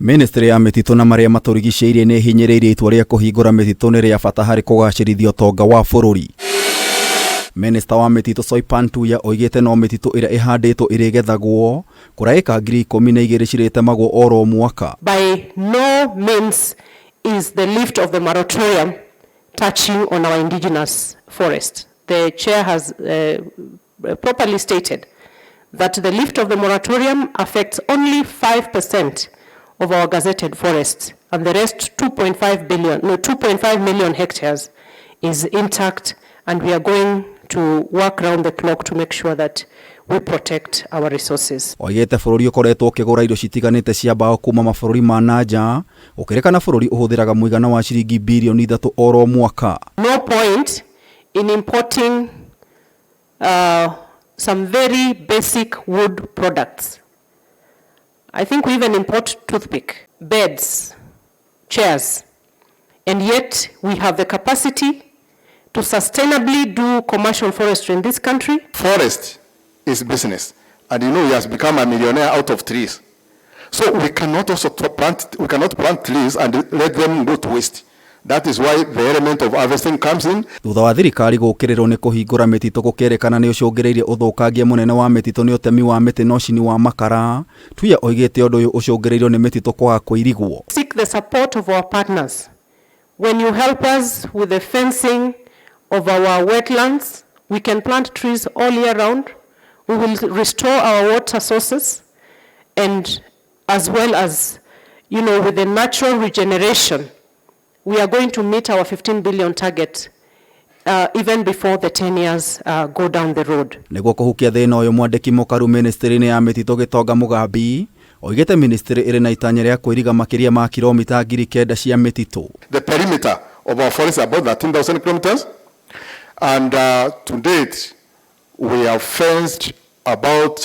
Ministry ya mĩtitũ na marĩa matũrigicĩirie nĩ ĩhinyĩrĩirie itua rĩa kũhingũra mĩtitũ nĩ rĩa bata harĩ kũgacĩrithia ũtonga wa bũrũri. Minista wa mĩtitũ Soipan Tuya oigĩte no mĩtitũ ĩrĩa ĩhandĩtwo ĩrĩgethagwo, kũrĩa ĩka 12,000 cirĩtemagwo oro mwaka. By no means is the lift of the moratorium touching on our indigenous forest. The chair has properly stated that the lift of the moratorium affects only 5% of our gazetted forests, and the rest 2.5 billion, no, 2.5 million hectares is intact, and we are going to work round the clock to make sure that we protect our resources. Oigĩte bũrũri ũkoretwo ũkĩgũra indo citiganĩte cia mbaũ kuma mabũrũri ma na nja, gũkĩrĩkana bũrũri ũhũthĩraga mũigana wa ciringi birioni 3 oro mwaka. No point in importing some very basic wood products. I think we even import toothpick, beds, chairs, and yet we have the capacity to sustainably do commercial forestry in this country. Forest is business, and he has become a millionaire out of trees. So we cannot also plant, we cannot plant trees and let them go to waste. That is why the element of harvesting comes in. Thutha wa thirikari gũkĩrĩrwo nĩ kũhingũra mĩtitũ gũkĩrĩkana nĩ ũcũngĩrĩirie ũthũkangia mũnene wa mĩtitũ nĩ ũtemi wa mĩtĩ na ũcini wa makara, Tuya oigĩte ũndũ ũyũ ũcũngĩrĩirio nĩ mĩtitũ kwaga kũirigwo. Seek the support of our partners. When you help us with the fencing of our wetlands, we can plant trees all year round. We will restore our water sources, and as well as, with the natural regeneration, we are going to meet our 15 billion target even before the 10 years go down the road. Nĩguo kũhukia thĩna ũyũ, mwandĩki mũkaru ministry-inĩ ya mĩtitũ Gĩtonga Mũgambi oigĩte ministry ĩrĩ na itanya rĩa kwĩriga makĩria ma kilomita 9,000 cia mĩtitũ. The perimeter of our forest is about 13,000 kilometers, and to date we have fenced about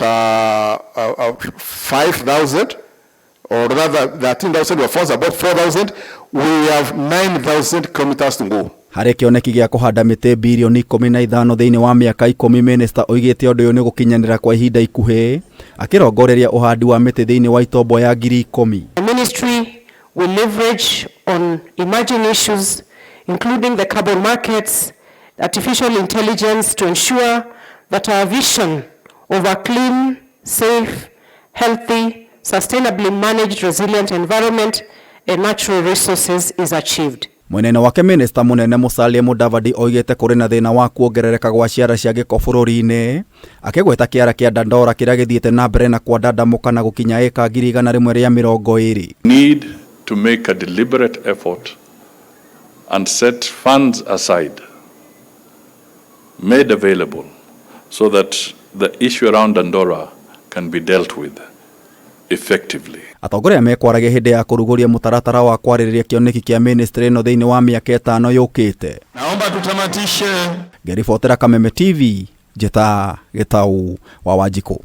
5,000, or rather 13,000, we have fenced about 4,000. We have 9,000 kilometers to go. Harĩ kĩoneki gĩa kũhanda mĩtĩ birioni 15 thĩinĩ wa mĩaka 10, minista oigĩte ũndũ ũyũ nĩ gũkinyanĩra kwa ihinda ikuhĩ, akĩrongoreria ũhandi wa mĩtĩ thĩinĩ wa itombo ya 10,000. The ministry will leverage on emerging issues, including the carbon markets, artificial intelligence, to ensure that our vision of a clean, safe, healthy, sustainably managed, resilient environment and natural resources is achieved. Mwena-inĩ wake, minista mũnene Musalia Mudavadi oigĩte kũrĩ na thĩna wa kuongerereka gwa ciara cia gĩko bũrũri-inĩ, akĩgweta kĩara kĩa Dandora kĩrĩa gĩthiĩte na mbere na kwandandamũka na gũkinya ĩka 120,000. Need to make a deliberate effort and set funds aside, made available, so that the issue around Dandora can be dealt with effectively. Atongoria mekwaragia hĩndĩ ya kũrugũria mũtaratara wa kwarĩrĩria kĩoneki kĩa ministry ĩno thĩinĩ wa mĩaka 5 yũkĩte. Naomba tutamatishe. Ngĩribotera Kameme TV, njĩta Gĩtau wa Wanjikũ.